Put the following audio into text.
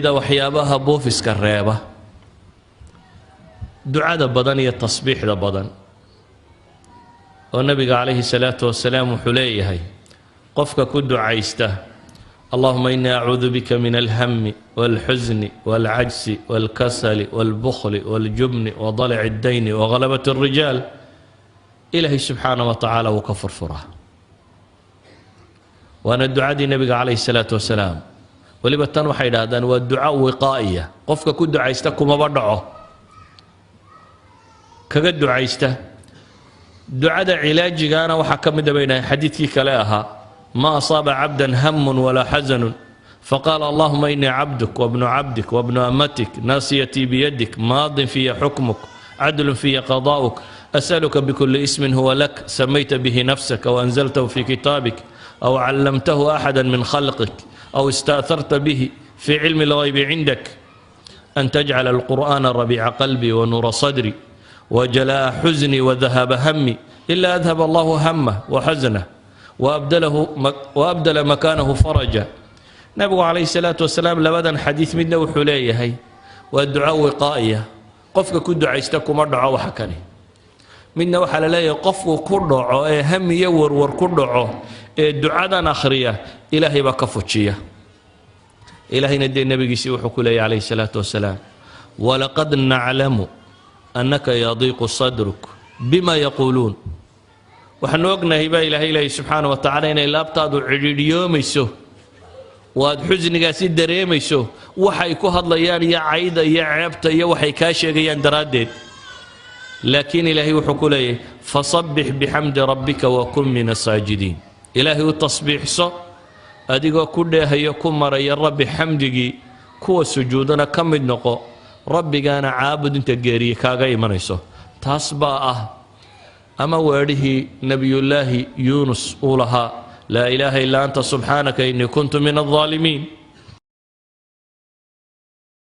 Waxyaabaha buufiska reeba ducada badan iyo tasbiixda badan, oo Nabiga calayhi salaatu wasalaam wuxuu leeyahay: qofka ku ducaysta "اللهم إني أعوذ بك من الهم والحزن والعجز والكسل والبخل والجبن وضلع الدين وغلبة الرجال", Ilaahay subxaana wa tacaala wuu ka furfuraa. Waana ducadii Nebiga calayhi salaatu wasalaam. Weliba tan waxay idhaahdaan waa duca wiqaa'iya, qofka ku ducaysta kumaba dhaco. Kaga ducaysta ducada cilaajigaana waxaa ka mida, bay dhahayn, xadiidkii kale ahaa: "ما أصاب عبدا هم ولا حزن فقال: اللهم إني عبدك وابن عبدك وابن أمتك، ناصيتي بيدك، ماض في حكمك، عدل في قضاؤك، أسألك بكل اسم هو لك سميت به نفسك أو أنزلته في كتابك أو علمته أحدا من خلقك أو استأثرت به في علم الغيب عندك، أن تجعل القرآن ربيع قلبي ونور صدري وجلاء حزني وذهاب همي، إلا أذهب الله همه وحزنه وأبدل مكانه فرجا." Nabigu calayhi salaatu wasalaam labadan xadiid midna wuxuu leeyahay waa duco wiqaa'iya, qofka ku ducaysta kuma dhaco waxa kani. Midna waxaa la leeyahay qofku ku dhaco ee hamiyo warwar ku dhaco ee ducadan akhriya, Ilaahay baa ka fujiya. Ilaahayna dee nebigiisii wuxuu ku leeyahy calayhi salaatu wasalaam: "ولقد نعلم أنك يضيق صدرك بما يقولون." Waxaanu ognahay, baa Ilaahay leeyahy subxaana wa tacaala, inay laabtaadu cidhiidhiyoomayso oo aad xusnigaasi dareemayso waxay ku hadlayaan iyo cayda iyo ceebta iyo waxay kaa sheegayaan daraaddeed. Laakiin Ilaahay wuxuu ku leeyahy: "فسبح بحمد ربك وكن من الساجدين." Ilaahay u tasbiixso adigoo ku dheehayo, ku maraya Rabbi xamdigii, kuwa sujuudana ka mid noqo, Rabbigaana caabud inta geeriye kaaga imanayso. Taas baa ah ama weedhihii Nebiyullaahi Yuunus uu lahaa: "لا إله إلا أنت سبحانك إني كنت من الظالمين."